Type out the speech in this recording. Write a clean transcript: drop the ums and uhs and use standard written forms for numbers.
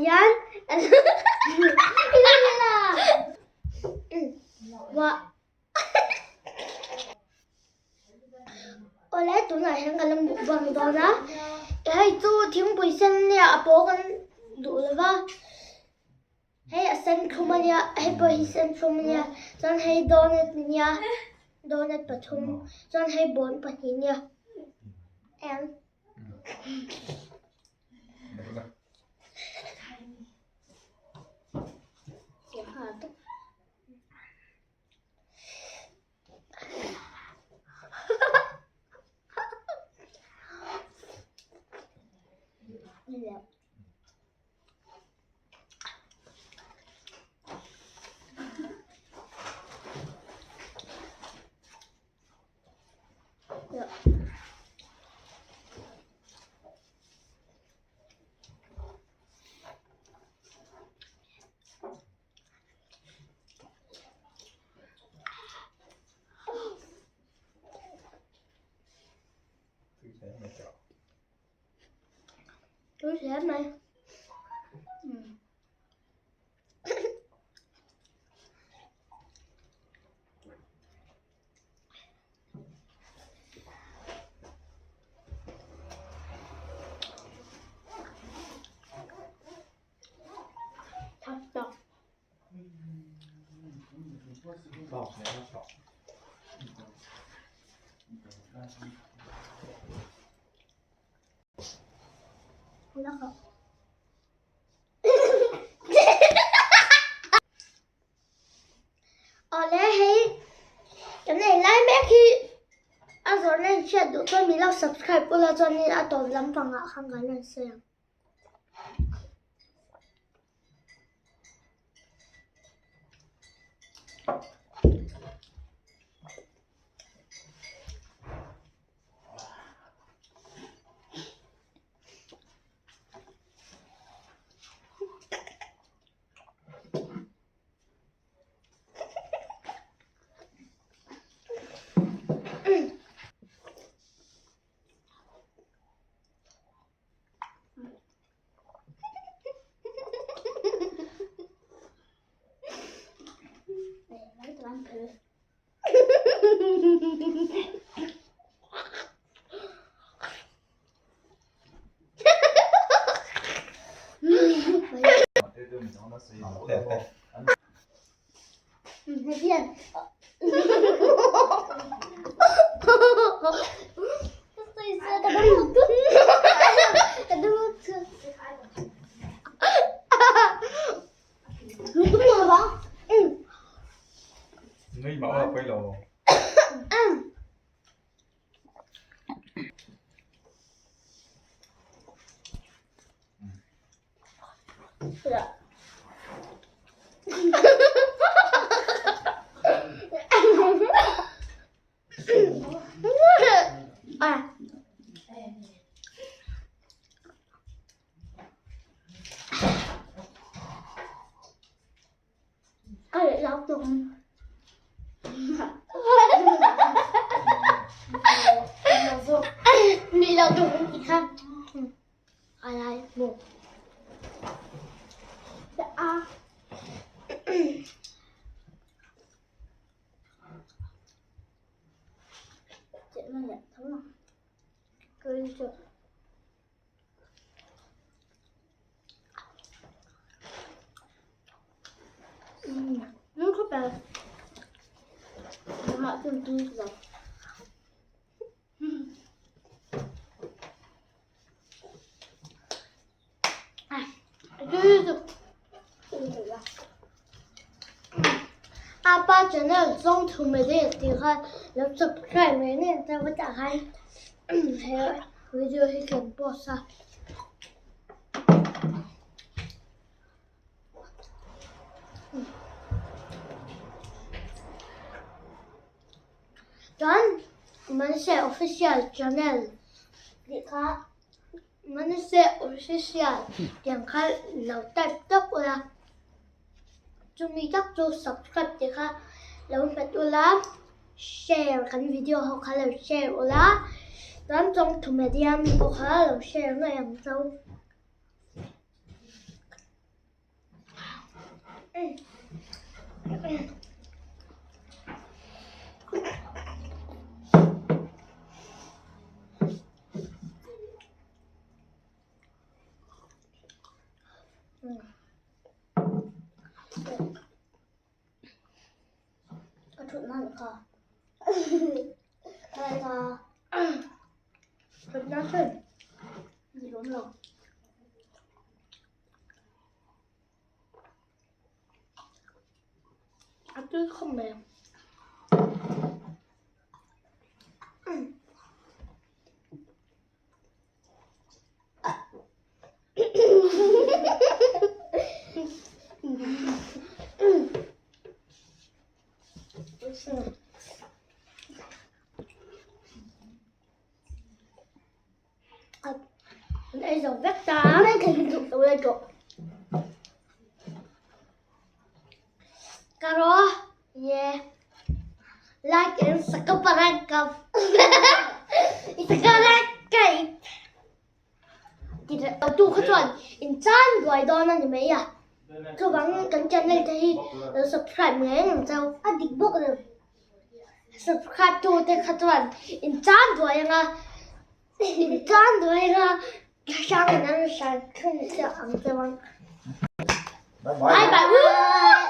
hian Awle tunah hian ka la mukbang dawn a, hei chu thingpui sen ania a paw kan duh lo va, hei a sen thlum ania hei pawh hi sen thlum ania chuan hei donut ania donut pathum chuan hei bawn pahnih ania eng. Tui hle mai. Awle hei kan ei lai mek hi a zawrhna in hriat duh chuan min lo subscribe ula chuanin a tawp lampangah khan kan rawn sawi ang. Nui mah a pawi lo. Apa channel zawng thu mai deuh tih kha lo subscribe mai mai ang chuan tah khan he video hi kan post a. Chuan Manse official channel tih kha Manse official tiang kha lo type tawp ula chumi tak chu subscribe tih kha lo hmet ula share kan video ho kha lo share ula chuan chawngthu media mi pawh kha lo share ngei ang chau. Ka thut nan kha. Kai kha. Thut nan chen. Ni lawm lo. A tui khawp mai. An ei zo vek ta. Karo ye like and subscribe. Subscribe. Tu kha chuan in chan buai dawn a ni mai a. Chuvang kan channel te hi lo subscribe ngei ang chau. A dik bawk lo. Subscribe tu te kha chuan in chan buai anga in chan buai anga hrang in an hran thung chiah ang cheu ang. Bye bye.